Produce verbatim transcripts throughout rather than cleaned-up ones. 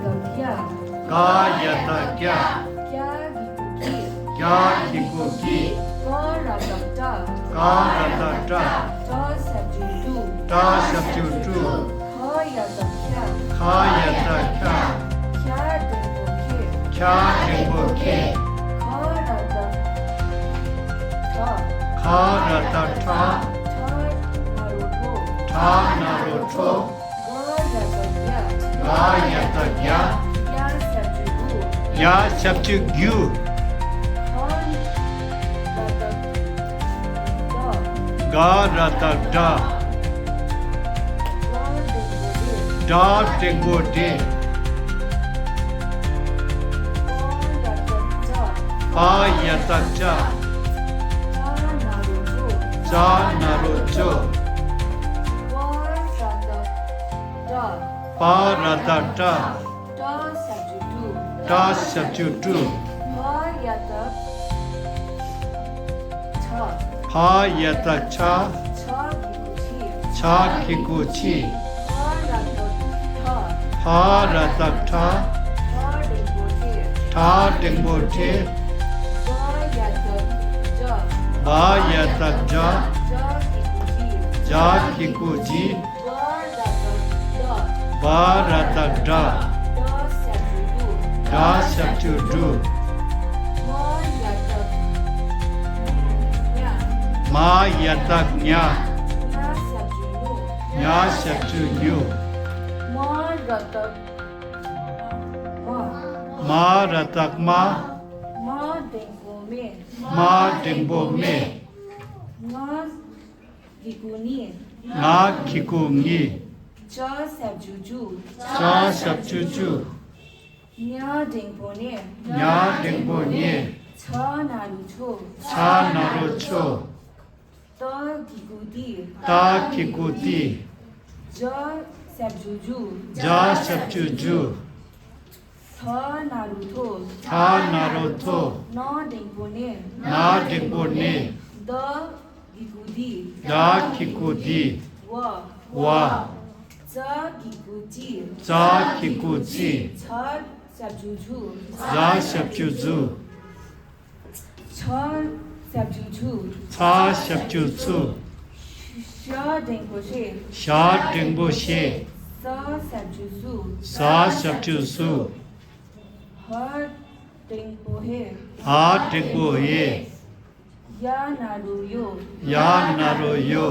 ཡ། ག་ཡ་བཏགས་གྱ། གྱ་གི་གུ་གྱི། གྱ་གི་གུ་གྱི། ག་ར་བཏགས་གྲ། ག་ར་བཏགས་གྲ། གྲ་ཞབས་ཀྱུ་གྲུ། གྲ་ཞབས་ཀྱུ་གྲུ། ཁ་ཡ་བཏགས་ཁྱ། ཁ་ཡ་བཏགས་ཁྱ། ཁྱ་འགྲེང་བུ་ཁྱེད། ཁྱ་འགྲེང་བུ་ཁྱེད། ཁ་ར་བཏགས་ཁྲ། ཁ་ར་བཏགས་ཁྲ། ཁྲ་ན་རོ་ཁྲོ། ཁྲ་ན་རོ་ཁྲོ། ག་ཡ་བཏགས་གྱ། ག་ཡ་བཏགས་གྱ། གྱ་ཞབས་ཀྱུ་གུ། གྱ་ཞབས་ཀྱུ་གུ། ག་ར་བཏགས་གྲ། གྲ་འགྲེང་བུ་འགྲེ། པ་ཡ་བཏགས་པྱ། པྱ་ན་རོ་པྱོ། པ་ར་བཏགས་པྲ། པྲ་ཞབས་ཀྱུ་པྲུ། པྲ་ཞབས་ཀྱུ་པྲུ། ཕ་ཡ་བཏགས་ཕྱ། ཕ་ཡ་བཏགས་ཕྱ། ཕྱ་གི་གུ་ཕྱི། ཕ་ར་བཏགས་ཕྲ། ཕྲ་འགྲེང་བུ་ཕྲེ། ཕྲ་འགྲེང་བུ་ཕྲེ། བ་ཡ་བཏགས་བྱ། བྱ་གི་གུ་བྱི། བྱ་གི་གུ་བྱི། བ་ར་བཏགས་བྲ། བ་ར་བཏགས་བྲ། བྲ་ཞབས་ཀྱུ་བྲུ། བྲ་ཞབས་ཀྱུ་བྲུ། མ་ཡ་བཏགས་མྱ། མ་ཡ་བཏགས་མྱ། མྱ་ཞབས་ཀྱུ་མྱུ། མྱ་ཞབས་ཀྱུ་མྱུ། མ་ར་བཏགས་མ། མ་ར་བཏགས་མ། མ་འགྲེང་བུ་མེ། མ་འགྲེང་བུ་མེ། ང་གི་གུ་ངི། ང་གི་གུ་ངི། ཅ་ཞབས་ཀྱུ་ཅུ། ཅ་ཞབས་ཀྱུ་ཅུ། ཉ་འགྲེང་བུ་ཉེ། ཉ་འགྲེང་བུ་ཉེ། ཆ་ན་རོ་ཆོ། ཆ་ན་རོ་ཆོ། ཏ་གི་གུ་ཏི། ཏ་གི་གུ་ཏི། ཇ་ཞབས་ཀྱུ་ཇུ། ཇ་ཞབས་ཀྱུ་ཇུ། ཐ་ན་རོ་ཐོ། ཐ་ན་རོ་ཐོ། ན་འགྲེང་བུ་ནེ། ན་འགྲེང་བུ་ནེ། ད་གི་གུ་དི། ད་གི་གུ་དི། བ། བ། ཙ་གི་གུ་ཙི། ཙ་གི་གུ་ཙི། ཛ་ཞབས་ཀྱུ་ཛུ། ཛ་ཞབས་ཀྱུ་ཛུ། ཆ་ཞབས་ཀྱུ་ཆུ། ཆ་ཞབས་ཀྱུ་ཆུ། ཤ་འགྲེང་བུ་ཤེ། ཤ་འགྲེང་བུ་ཤེ། ས་ཞབས་ཀྱུ་སུ། ས་ཞབས་ཀྱུ་སུ། ཧ་འགྲེང་བུ་ཧེ། ཧ་འགྲེང་བུ་ཧེ། ཡ་ན་རོ་ཡོ། ཡ་ན་རོ་ཡོ།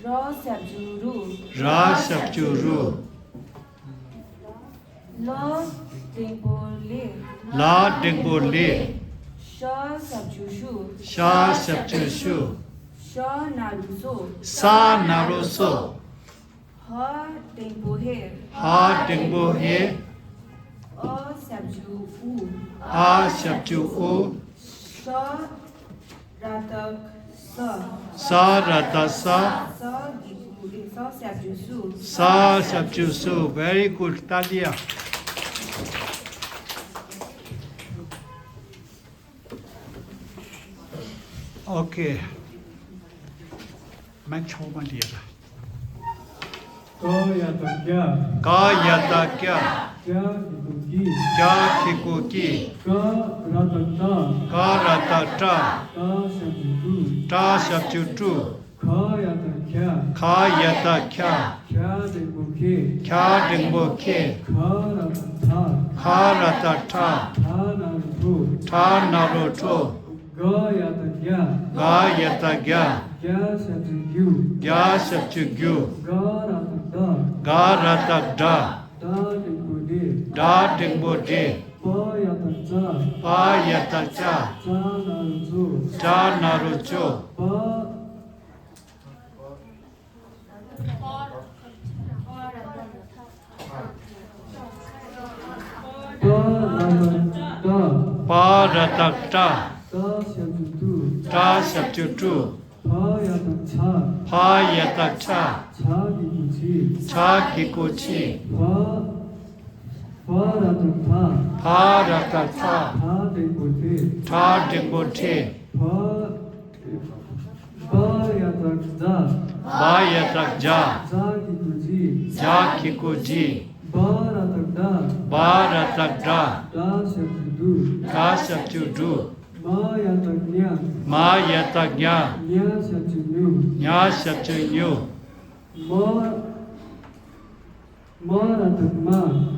ར་ཞབས་ཀྱུ་རུ། ར་ཞབས་ཀྱུ་རུ། ལ་འགྲེང་བུ་ལེ། ལ་འགྲེང་བུ་ལེ། ཤ་ཞབས་ཀྱུ་ཤུ། ཤ་ཞབས་ཀྱུ་ཤུ། ས་ན་རོ་སོ། ས་ན་རོ་སོ། ཧ་འགྲེང་བུ་ཧེ། ཧ་འགྲེང་བུ་ཧེ། ཨ་ཞབས་ཀྱུ་ཨུ། ཨ་ཞབས་ཀྱུ་ཨུ། ས་ར་བཏགས་ས། ས་ར་བཏགས་ས། ས་གི་གུ་རེ། ས་ཞབས་ཀྱུ་སུ། ས་ཞབས་ཀྱུ་སུ། Very good. ཏཱ་ལི་ཡ། ཨོ་ཁེ། མ་ཆོག་མ་འདི་ཡ་ར། ཀ་ཡ་བཏགས་ཀྱ། ཀ་ཡ་བཏགས་ཀྱ། ཀྱ་གི་གུ་ཀྱི། ཀྱ་གི་གུ་ཀྱི། ཀ་ར་བཏགས་ཀྲ། ཀ་ར་བཏགས་ཀྲ། ཏ་ཞབས་ཀྱུ་ཏུ། ཏ་ཞབས་ཀྱུ་ཏུ། ཁ་ཡ་བཏགས་ཁྱ། ཁ་ཡ་བཏགས་ཁྱ། ཁྱ་འགྲེང་བུ་ཁྱེད། ཁྱ་འགྲེང་བུ་ཁྱེད། ཁ་ར་བཏགས་ཁྲ། ཁ་ར་བཏགས་ཁྲ། ཁྲ་ན་རོ་ཁྲོ། ཁྲ་ན་རོ་ཁྲོ། ག་ཡ་བཏགས་གྱ། ག་ཡ་བཏགས་གྱ། གྱ་ཞབས་ཀྱུ་གྱུ། གྱ་ཞབས་ཀྱུ་གྱུ། ག་ར་བཏགས་གྲ། ག་ར་བཏགས་གྲ། ཏ་འགྲེང་བུ་ཏྲེ། ཏ་འགྲེང་བུ་ཏྲེ། པ་ཡ་བཏགས་པྱ། པ་ཡ་བཏགས་པྱ། པྱ་ན་རོ་པྱོ། པྱ་ན་རོ་པྱོ། པ། པ་ར་བཏགས་པྲ། པ་ར་བཏགས་པྲ། ཏ་ཞབས་ཀྱུ་ཏུ། ཏ་ཞབས་ཀྱུ་ཏུ། ཕ་ཡ་བཏགས་ཕྱ། ཕ་ཡ་བཏགས་ཕྱ། ཕྱ་གི་གུ་ཕྱི། ཕྱ་གི་གུ་ཕྱི། ཕ། ཕ་ར་བཏགས་ཕྲ། ཕ་ར་བཏགས་ཕྲ། ཕྲ་འགྲེང་བུ་ཕྲེ། ཕྲ་འགྲེང་བུ་ཕྲེ། ཕ། བ་ཡ་བཏགས་བྱ། བ་ཡ་བཏགས་བྱ། བྱ་གི་གུ་བྱི། བྱ་གི་གུ་བྱི། བ་ར་བཏགས་ ད། བ་ར་བཏགས་བྲ། ད་ཞབས་ཀྱུ་དུ། ད་ཞབས་ཀྱུ་དུ། མ་ཡ་བཏགས་མྱ། མ་ཡ་བཏགས་མྱ། ཉ་ཞབས་ཀྱུ་ཉུ། ཉ་ཞབས་ཀྱུ་ཉུ། མ། མ་ར་བཏགས་མ།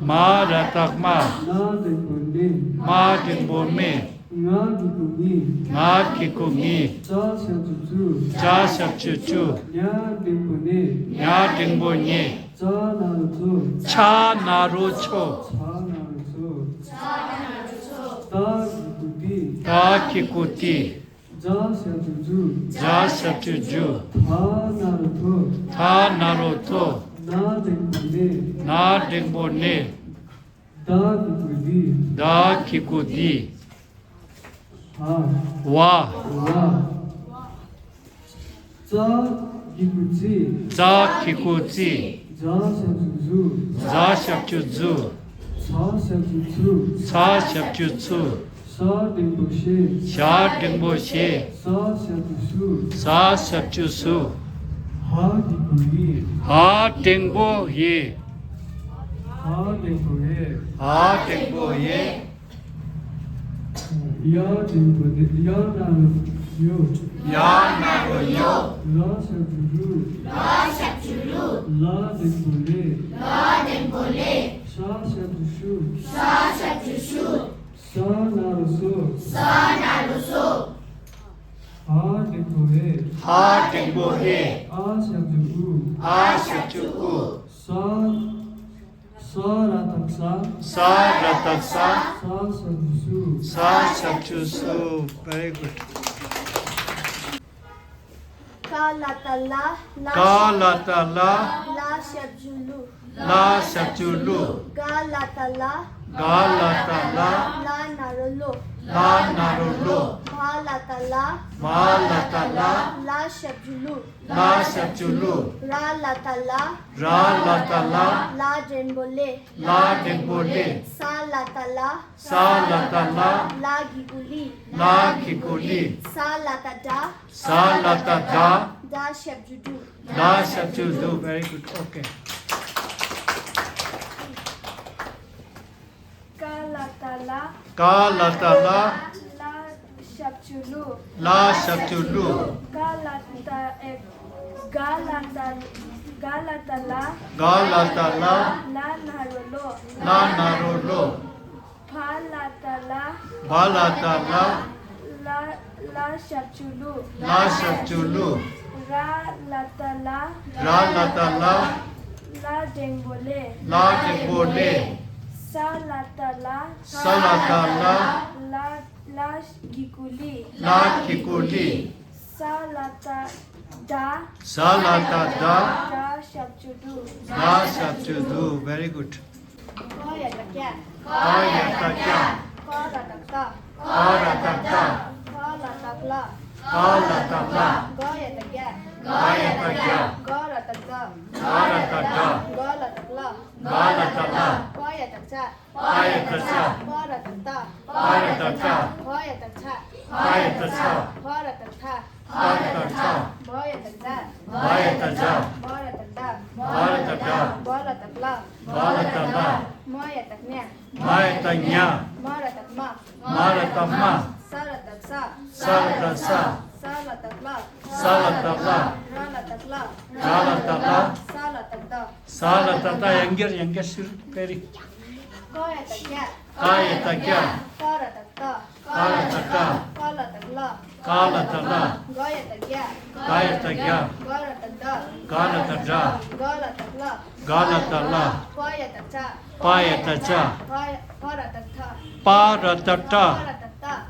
མ་ར་བཏགས་མ། ན་འགྲེང་བུ་ནེ། མ་འགྲེང་བུ་མེ། ང་གི་གུ་ངི། ང་གི་གུ་ངི། ཅ་ཞབས་ཀྱུ་ཅུ། ཅ་ཞབས་ཀྱུ་ཅུ། ཉ་འགྲེང་བུ་ཉེ། ཉ་འགྲེང་བུ་ཉེ། ཅ་ན་རོ་ཅོ། ཅ་ན་རོ་ཅོ། ཅ་ན་རོ་ཅོ། ཏ་གི་གུ་ཏི། ཏ་གི་གུ་ཏི། ཇ་ཞབས་ཀྱུ་ཇུ། ཇ་ཞབས་ཀྱུ་ཇུ། ཐ་ན་རོ་ཐོ། ཐ་ན་རོ་ཐོ། ན་འགྲེང་བུ་ནེ། ན་འགྲེང་བུ་ནེ། ད་གི་གུ་དི། ད་གི་གུ་དི། བ། བ། བ། ཙ་གི་གུ་ཙི། ཙ་གི་གུ་ཙི། ཛ་ཞབས་ཀྱུ་ཛུ། ཛ་ཞབས་ཀྱུ་ཛུ། ཚ་ཞབས་ཀྱུ་ཚུ། ཚ་ཞབས་ཀྱུ་ཚུ། ཤ་འགྲེང་བུ་ཤེ། ཤ་འགྲེང་བུ་ཤེ། ས་ཞབས་ཀྱུ་སུ། ས་ཞབས་ཀྱུ་སུ། ཧ་གི་གུ་ཧི། ཧ་འགྲེང་བུ་ཧི། ཧ་འགྲེང་བུ་ཧེ། ཧ་འགྲེང་བུ་ཧེ། ཡ་འགྲེང་བུ་ཡ་ན་རོ་ཡོ། ཡ་ན་རོ་ཡོ། ར་ཞབས་ཀྱུ་རུ། ར་ཞབས་ཀྱུ་རུ། ལ་འགྲེང་བུ་ལེ། ལ་འགྲེང་བུ་ལེ། ཤ་ཞབས་ཀྱུ་ཤུ། ཤ་ཞབས་ཀྱུ་ཤུ། ས་ན་རོ་སོ། ས་ན་རོ་སོ། ཧ་འགྲེང་བུ་ཧེ། ཧ་འགྲེང་བུ་ཧེ། ཨ་ཞབས་ཀྱུ་ཨུ། ཨ་ཞབས་ཀྱུ་ཨུ། ས། ས་ར་བཏགས་སྲ། ས་ར་བཏགས་སྲ། ས་ཞབས་ཀྱུ་སུ། ས་ཞབས་ཀྱུ་སུ། Very good. ཀ་ལ་བཏགས་ཀླ། ཀ་ལ་བཏགས་ཀླ། ལ་ཞབས་ཀྱུ་ཀླུ། ལ་ཞབས་ཀྱུ་ཀླུ། ག་ལ་བཏགས་གླ། ག་ལ་བཏགས་གླ། ལ་ན་རོ་ཀློ། ལ་ན་རོ་ཀློ། བ་ལ་བཏགས་བླ། བ་ལ་བཏགས་བླ། ལ་ཞབས་ཀྱུ་བླུ། ལ་ཞབས་ཀྱུ་བླུ། ར་ལ་བཏགས་རླ། ར་ལ་བཏགས་རླ། ལ་འགྲེང་བུ་རླེ། ལ་འགྲེང་བུ་རླེ། ས་ལ་བཏགས་སྲླ། ས་ལ་བཏགས་སྲླ། ལ་གི་གུ་གླི། ལ་གི་གུ་གླི། ས་ལ་བཏགས་སྲ། ས་ལ་བཏགས་སྲ། ཌ་ཞབས་ཀྱུ་ཌུ། ཌ་ཞབས་ཀྱུ་ཌུ། Very good. Okay. ཀ་ལ་བཏགས་ཀླ། ཀ་ལ་བཏགས་ཀླ། ལ་ཞབས་ཀྱུ་ཀླུ། ལ་ཞབས་ཀྱུ་ཀླུ། ག་ལ་བཏགས་ཨེ། ག་ལ་བཏགས། ག་ལ་བཏགས་གླ། ག་ལ་བཏགས་གླ། ལ་ན་རོ་ཀློ། ལ་ན་རོ་ཀློ། བ་ལ་བཏགས་བླ། བ་ལ་བཏགས་བླ། ལ། ལ་ཞབས་ཀྱུ་ཀླུ། ལ་ཞབས་ཀྱུ་ཀླུ། ར་ལ་བཏགས་རླ། ར་ལ་བཏགས་རླ། ལ་འགྲེང་བུ་རླེ། ལ་འགྲེང་བུ་རླེ། ས་ལ་བཏགས་སྲླ། ས་ལ་བཏགས་སྲླ། ལ། ལ་གི་གུ་ལི། ལ་གི་གུ་ལི། ས་ལ་བཏགས་སྲྡ། ས་ལ་བཏགས་སྲྡ། ཌ་ཞབས་ཀྱུ་ཌུ། ཌ་ཞབས་ཀྱུ་ཌུ། Very good. ཀ་ཡ་བཏགས་ཀྱ། ཀ་ཡ་བཏགས་ཀྱ། ཀ་ར་བཏགས་ཀྲ། ཀ་ར་བཏགས་ཀྲ། ཀ་ལ་བཏགས་ཀླ། ཀ་ལ་བཏགས་ཀླ། ག་ཡ་བཏགས་གྱ། ག་ཡ་བཏགས་གྱ། ག་ར་བཏགས་གྲ། ག་ར་བཏགས་གྲ། ག་ལ་བཏགས་གླ། ག་ལ་བཏགས་གླ། པ་ཡ་བཏགས་པྲ། པ་ཡ་བཏགས་པྲ། པ་ར་བཏགས་པྲ། པ་ར་བཏགས་པྲ། ཕ་ཡ་བཏགས་ཕྲ། ཕ་ཡ་བཏགས་ཕྲ། ཕ་ར་བཏགས་ཕྲ། ཕ་ར་བཏགས་ཕྲ། བ་ཡ་བཏགས་བྲ། བ་ཡ་བཏགས་བྲ། བ་ར་བཏགས་བྲ། བ་ར་བཏགས་བྲ། བ་ལ་བཏགས་བླ། བ་ལ་བཏགས་བླ། མ་ཡ་བཏགས་མྱ། མ་ཡ་བཏགས་མྱ། མ་ར་བཏགས་མ། མ་ར་བཏགས་མ། ས་ར་བཏགས་སྲ། ས་ར་བཏགས་སྲ། ས་ལ་བཏགས་སླ། ས་ལ་བཏགས་སླ། ར་ལ་བཏགས་སླ། ར་ལ་བཏགས་སླ། ས་ལ་བཏགས་སླ། ས་ལ་བཏགས་སླ། ཡང་བསྐྱར་ཡང་བསྐྱར་ཞུ་རོགས་ཕེ་རི། ཀ་ཡ་བཏགས་ཀྱ། ཀ་ཡ་བཏགས་ཀྱ། ཀ་ར་བཏགས་ཀྲ། ཀ་ར་བཏགས་ཀྲ། ཀ་ལ་བཏགས་ཀླ། ཀ་ལ་བཏགས་ཀླ། ག་ཡ་བཏགས་གྱ། ག་ཡ་བཏགས་གྱ། ག་ར་བཏགས་གྲ། ག་ར་བཏགས་གྲ། ག་ལ་བཏགས་གླ། ག་ལ་བཏགས་གླ། པ་ཡ་བཏགས་པྲ། པ་ཡ་བཏགས་པྲ། པ་ཡ། པ་ར་བཏགས་པྲ། པ་ར་བཏགས་པྲ། པ་ར་བཏགས་པྲ།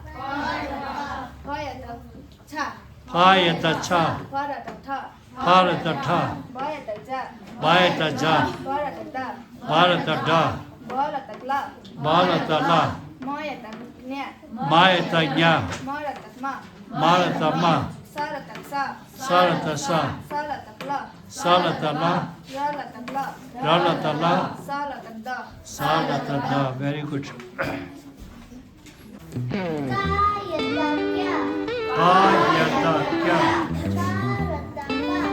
པ་ཡ་བཏགས་པྲ། ཕ་ཡ་བཏགས་ཕྱ། ཕ་ར་བཏགས་ཕྲ། ཕ་ར་བཏགས་ཕྲ། བ་ཡ་བཏགས་བྱ། བ་ཡ་བཏགས་བྱ། བ་ར་བཏགས་བདག་བ་ར་བཏགས་བདག་བ་ལ་བཏགས་བླ། བ་ལ་བཏགས་བླ། མ་ཡ་བཏགས་མྱ། མ་ཡ་བཏགས་མྱ། མ་ར་བཏགས་མ། མ་ར་བཏགས་མ། ས་ར་བཏགས་ས། ས་ར་བཏགས་ས། ས་ལ་བཏགས་སླ། ས་ལ་བཏགས་སླ། ར་ལ་བཏགས་བླ། ར་ལ་བཏགས་བླ། ས་ལ་བཏགས་བདག་ས་ལ་བཏགས་བདག Very good. ཀ་ཡ་བཏགས་ཀྱ། ཀ་ཡ་བཏགས་ཀྱ། ཕ་ར་བཏགས་ཕ།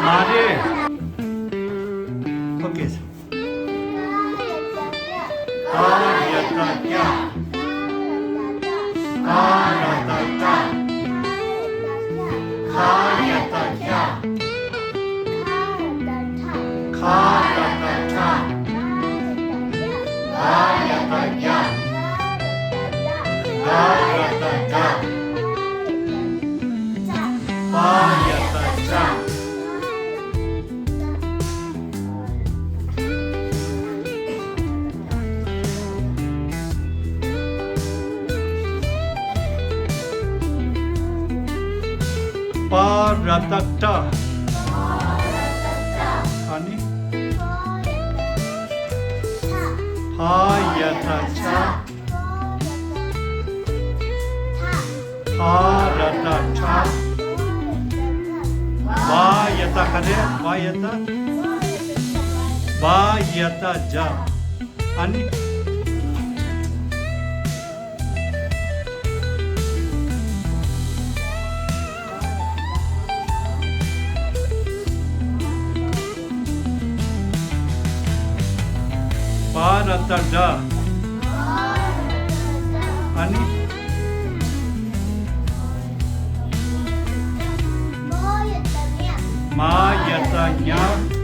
མ་རེད། ཨོ་ཀེ། ཀ་ཡ་བཏགས་ཀྱ། ར་བཏགས་སྐྲ། ཨ་ནི། ཕ་ཡ་བཏགས་ཕྱ། ཕ་ར་བཏགས་ཕྲ། བ་ཡ་བཏགས་ག་རེ། བ་ཡ་བཏགས། བ་ཡ་བཏགས་བྱ། ཨ་ནི། བ་ར་བཏགས་བྲ། ཨ་ནི། མ་ཡ་བཏགས་མྱ།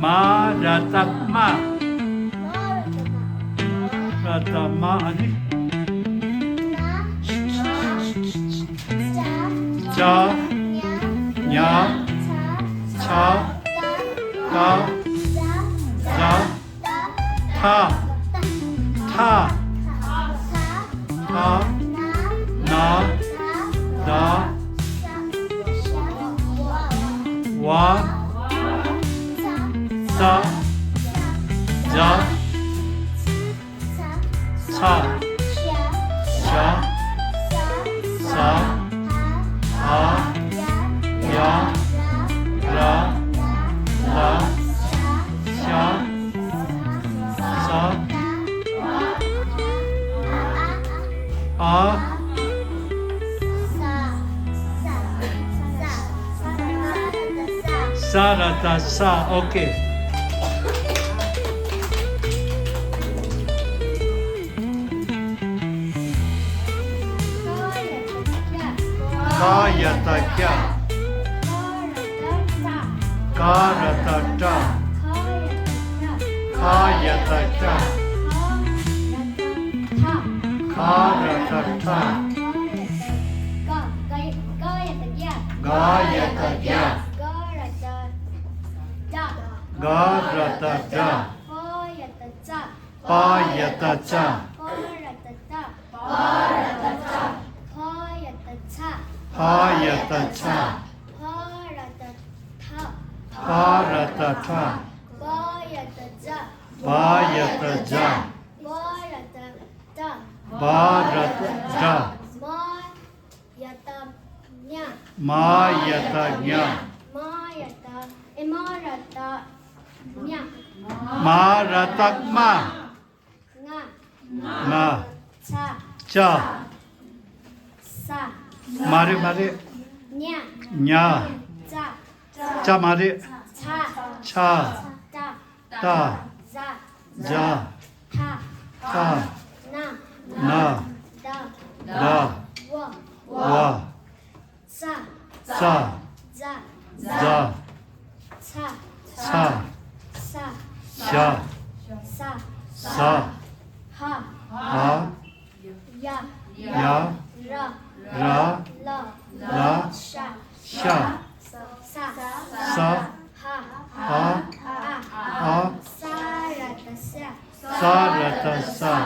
མ་ར་བཏགས་མ། ར་བཏགས་མ། ཨ་ནི། ཅ། ཉ། ཆ། ཏ། ཛ། ཐ། ཐ། ཐ། ན། ད། ཝ། ཙ། ཛ། ཚ། ཤ། ཤ། ཧ། ཡ། ར། ལ། ཤ། ས། ཨ། ས་ར་བཏགས་སྲ། ཨོ་ཀེ། ཀ་ཡ་བཏགས་ཀྱ། ཀ་ར་བཏགས་ཀྲ། ཁ་ཡ་བཏགས་ཁྱ། ཁ་ར་བཏགས་ཁྲ། ག་ཡ་བཏགས་གྱ། ག་ར་བཏགས་གྲ། པ་ཡ་བཏགས་པ། པ་ཡ་བཏགས་པ། པ་ར་བཏགས་པ། པ་ཡ་བཏགས་པ། ཕ་ཡ་བཏགས་ཕ། ཕ་ར་བཏགས་ཕྲ། ཕ་ར་བཏགས་ཕྲ། བ་ཡ་བཏགས་བྱ། བ་ཡ་བཏགས་བྱ། བ་ར་བཏགས་བྲ། བ་ར་བཏགས་བྲ། མ་ཡ་བཏགས་མྱ། མ་ཡ་བཏགས་མྱ། མ་ཡ་བཏགས་ཨེ་མ་ར་བཏགས་མྱ། མ་ར་བཏགས་མ། ང་། ང་། ཚ། ཅ། ས། མ་རེད་མ་རེད། ཉ། ཉ། ཙ། ཅ་མ་རེད། ཆ། ཆ། ཏ། ཏ། ཛ། ཛ། ཐ། ཐ། ན། ན། ད། ད། ཝ། ཝ། ཙ། ཙ། ཛ། ཛ། ཚ། ཚ། ཤ། ཤ། ཤ། ས། ས། ཧ། ཧ། ཡ། ཡ། ར། ར། ལ། ལ། ཤ། ཤ། ས། ས། ཧ། ཧ། ཨ། ཨ། ས་ར་བཏགས་སྲ། ས་ར་བཏགས་སྲ།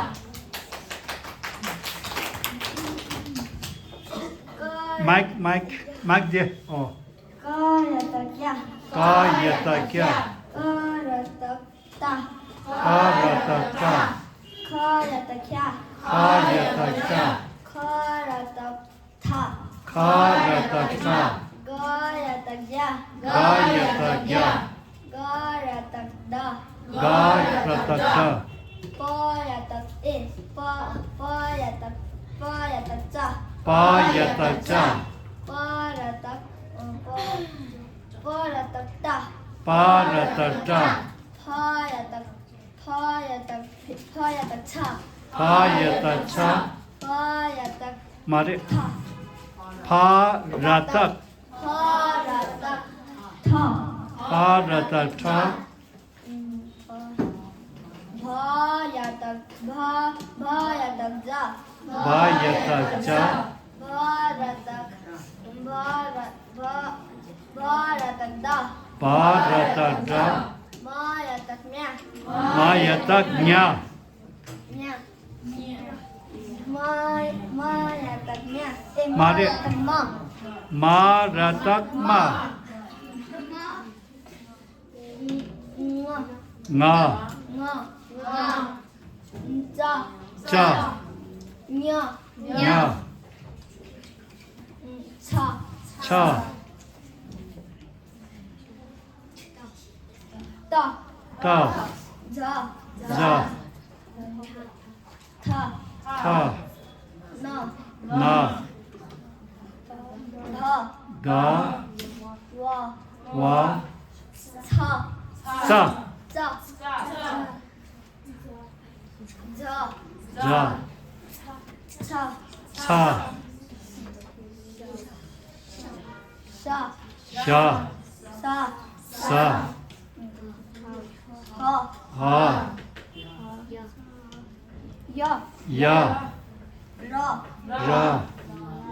མའིཀ་མའིཀ་མའིཀ་དེ། ཨོ། ཀ་ཡ་བཏགས་ཀྱ། ཀ་ཡ་བཏགས་ཀྱ། ཀ་ར་བཏགས་ཀྲ། ཀ་ར་བཏགས་ཀྲ། ཁ་ཡ་བཏགས་ཁྱ། ཁ་ཡ་བཏགས་ཁྱ། ཁ་ར་བཏགས་ཁྲ། ཁ་ར་བཏགས་ཁྲ། ག་ཡ་བཏགས་གྱ། ག་ཡ་བཏགས་གྱ། ག་ར་བཏགས་གྲ། ག་ར་བཏགས་གྲ། པ་ཡ་བཏགས་པེ། པ། པ་ཡ་བཏགས། པ་ཡ་བཏགས་པྱ། པ་ཡ་བཏགས་པྱ། པ་ར་བཏགས་པ། པ་ར་བཏགས་པྲ། པ་ར་བཏགས་པྲ། ཕ་ཡ་བཏགས། ཕ་ཡ་བཏགས། ཕ་ཡ་བཏགས་ཕྱ། ཕ་ཡ་བཏགས་ཕྱ། ཕ་ཡ་བཏགས། མ་རེད། ཕ། ཕ་ར་བཏགས། ཕ་ར་བཏགས་ཕྲ། ཕ་ར་བཏགས་ཕྲ། བ་ཡ་བཏགས་བྷ། བ་ཡ་བཏགས་བྱ། བ་ཡ་བཏགས་བྱ། བ་ར་བཏགས་བྷ། བ་ར་བྷ། བ་ར་བཏགས་བྷ། བ་ར་བཏགས་བྷ། མ་ཡ་བཏགས་མྱ། མ་ཡ་བཏགས་མྱ། མྱ། མྱ། མ་མ་ར་བཏགས་མྱ། ཨེ་མ་མ་རེད། ར་བཏགས་མ། མ་ར་བཏགས་མ། ང་། ང་། ང་། ང་། ཙ། ཙ། ཉ། ཉ། ཉ། ཚ། ཚ། ཏ། ཏ། ཛ། ཛ། ཛ། ཐ། ཐ། ན། ན། ད། ད། བ། བ། ཚ། ཚ། ཙ། ཛ། ཛ། ཚ། ཚ། ཞ། ཞ། ཟ། ཟ། འ། འ། ཡ། ཡ། ར། ར།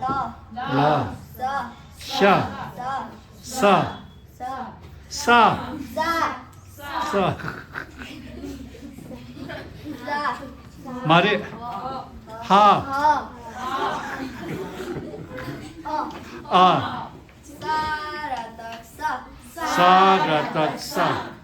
ལ། ལ། ཟ། ཤ། ཟ། ས། ས། ས། ས། ས། མ་རེད། ཧ། ཧ། ཨ། ཨ། ས་ར་བཏགས་ས། ས་ར་བཏགས་ས།